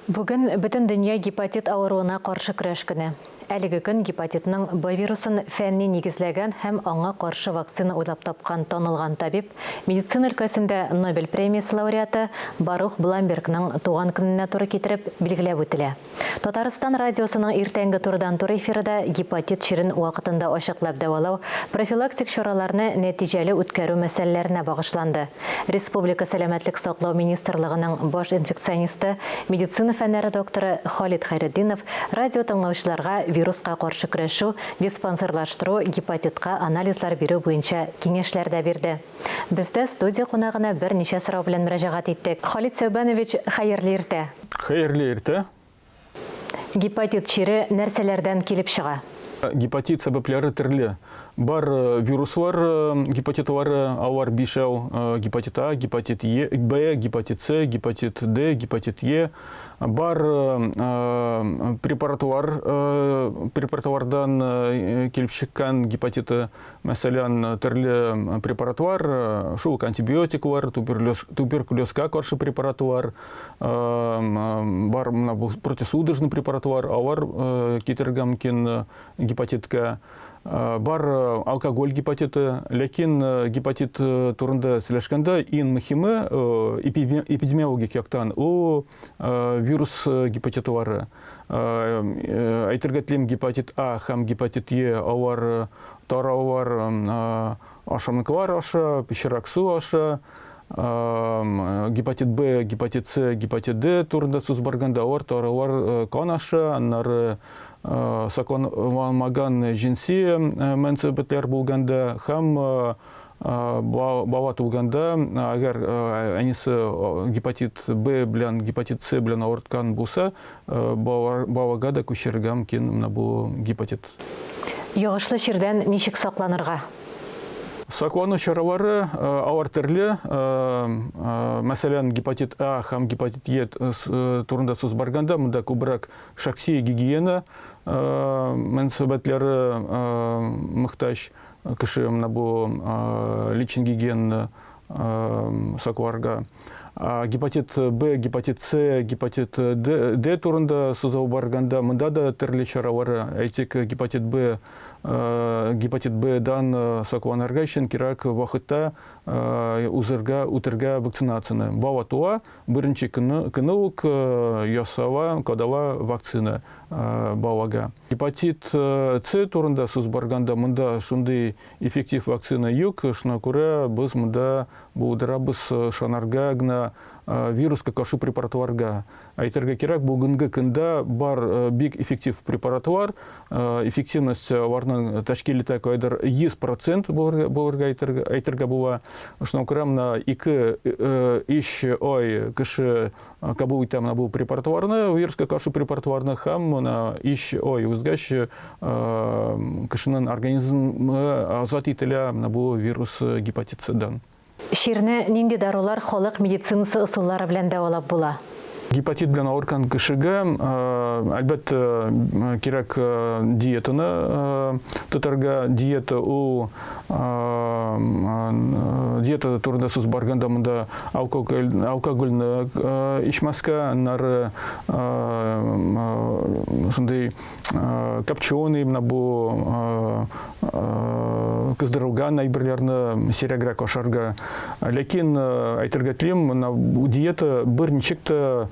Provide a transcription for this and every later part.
Бүген Бөтендөнья гепатит авыруына каршы көрәш көне. Әлеге көн гепатитның Б вирусын фәнни нигезләгән һәм аңа каршы вакцина уйлап тапкан танылган табиб, медицина өлкәсендә Нобель премиясе лауреаты Барух Бламбергның туган көненә туры китереп билгеләп үтелә. Татарстан радиосының иртәнге турыдан-туры эфиры да гепатит чирен вакытында ачыклап дәвалау, профилактик чараларны нәтиҗәле үткәрү мәсьәләләренә багышланды. Республика Сәламәтлек саклау министрлыгының баш инфекционисты, медицина фәннәре докторы Халит Хәйретдинов радио тыңлаучыларга вируска каршы көрәшү, диспансерлаштыру, гепатитка анализлар бирү буенча киңәшләр дә бирде. Без дә студия кунагына берничә сорау белән мөрәҗәгать иттек. Халит Сәүбәнович, хәерле иртә! Хәерле иртә! Гепатит чире нәрсәләрдән килеп чыга? Гепатит сәбәпләре төрле. Бар вируслар гепатитлары, алар бишәү, гепатит А, гепатит Е, Б, гепатит С, гепатит Д, гепатит Е. Бар препаратлар, препаратлардан килеп чыккан гепатиты. Мәсәлән, төрле препаратлар, шул ук антибиотиклар, туберкулезга каршы препаратлар, бар менә бу противосудорожный препаратлар, алар китерергә мөмкин гепатитка. Бар алкоголь гепатиты, ләкин гепатит турында сөйләшкәндә иң мөһиме эпидемиологик яктан ул вирус гепатитлары. Әйтергә телим, гепатит А һәм гепатит Е алар таралалар ашамлыклар аша, пычрак су аша. Гепатит Б, гепатит С, гепатит Д турында сүз барганда алар таралалар кан аша, аннары сакланмаган җенси мөнәсәбәтләр булганда һәм бала туганда, әгәр әнисе гепатит Б белән, гепатит С белән авырткан булса, балага да күчерергә мөмкин менә бу гепатит. Йогышлы чирдән ничек сакланырга? Саклану чаралары алар төрле. Мәсәлән, гепатит А һәм гепатит Е турында сүз барганда, монда күбрәк шәхси гигиена мөнәсәбәтләре мохтаҗ. Кеше менә бу личный гигиенаны сакларга. Гепатит Б, гепатит С, гепатит Д, Д турында сүз алып барганда, монда да төрле чаралар, әйтик, гепатит Б, гепатит Б-дан сакланырга өчен кирәк вакытта узырга, үтергә вакцинацияне. Бала туа, беренче көне, көне үк ясала, кадала вакцина балага. Гепатит С турында сүз барганда, монда шундый эффектив вакцина юк, шуңа күрә без монда булдырабыз ышанырга гына вируска каршы препаратларга. Әйтергә кирәк, бүгенге көндә бар бик эффектив препаратлар, эффективность аларның тәшкил итә кайдыр 100% булырга әйтергә була. Шуңа күрә менә 2-3 ай кеше кабул итә менә бу препаратларны, вируска каршы препаратларны, һәм менә 3 ай узгач кешенең организмы азат ителә менә бу вирус гепатит С-дан. Чирне нинди дарулар, халык медицинасы ысуллары белән дәвалап була? Гепатит белән авырткан кешегә, әлбәттә, кирәк диетаны тотарга. Диета ул диета турында сүз барганда монда алкоголь, алкогольне эчмәскә, аннары шундый копченый менә бу кыздырылган әйберләрне сирәгрәк ашарга. Ләкин әйтергә телим, менә бу диета берничек тә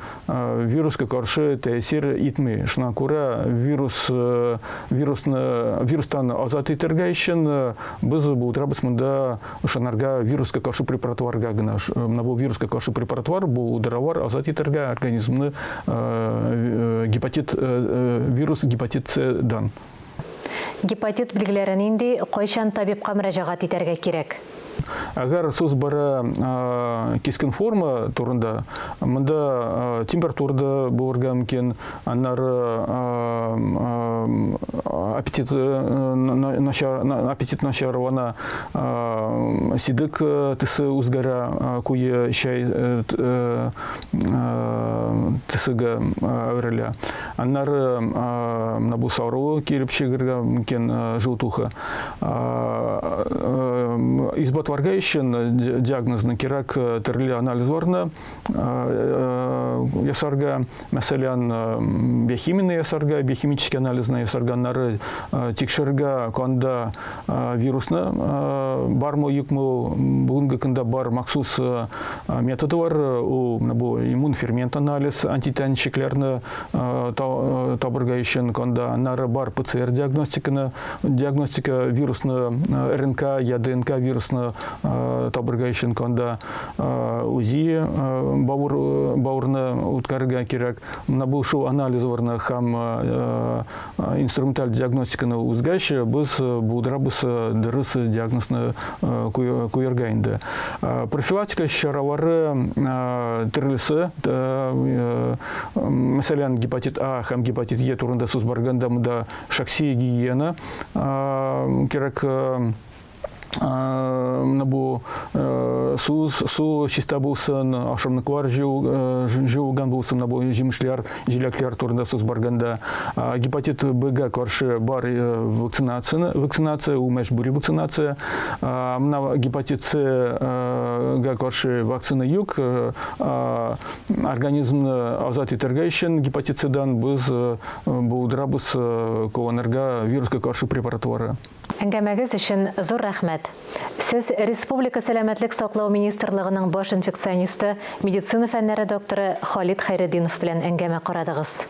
вируска каршы тәэсир итми. Шуңа күрә вирус вирусны вирустан азат итәргә өчен без булдырабыз монда ышанырга вируска каршы препаратларга гына. Менә бу вируска каршы препаратлар булдыралар азат итәргә организмны гепатит вирус гепатит С-дан. Гепатит билгеләре нинди, кайчан табибка мөрәҗәгать итәргә кирәк? Әгәр сүз бара кискен форма турында, монда температура да булырга мөмкин, аннары аппетит начар, аппетит начарлана, сидек төсе үзгәрә, куе чәй төсегә әверелә. Аннары менә бу саруы килеп чыгырга мөмкин, желтуха. Исбатланган Расларга өчен диагнозны кирәк төрле анализларны ясарга, мәсәлән, биохимияне ясарга, биохимический анализны ясарга, аннары тикшерергә канда вирусны бармы, юкмы. Бүгенге көндә бар махсус методы бар, ул бу иммунфермент анализ, антитәнчекләрне табырга өчен канда, аннары бар ПЦР диагностиканы, диагностика вирусны РНК я ДНК вирусны табырга өчен канда УЗИ бавыр бавырны үткәрергә кирәк. Менә бу шул анализларны һәм инструменталь диагностиканы узгач, без булдырабыз дөрес диагнозны куярга инде. Профилактика чаралары төрлесе, мәсәлән, гепатит А һәм гепатит Е турында сүз барганда, монда шәхси гигиена кирәк. Менә бу су су чиста булсын, ашамлыклар җыелган булсын, менә бу җимешләр, җиләкләр турында сүз барганда. Гепатит Б-га каршы бар вакцинацияне, вакцинация, ул мәҗбүри вакцинация. Менә гепатит С-га каршы вакцина юк. Организмны азат итәргә өчен гепатит С-дан без булдырабыз кулланырга вируска каршы препаратлары. Әңгәмәгез өчен зур рәхмәт. Сез Республика Сәламәтлек саклау министрлыгының баш инфекционисты, медицина фәннәре докторы Халит Хәйретдинов белән әңгәмә карадыгыз.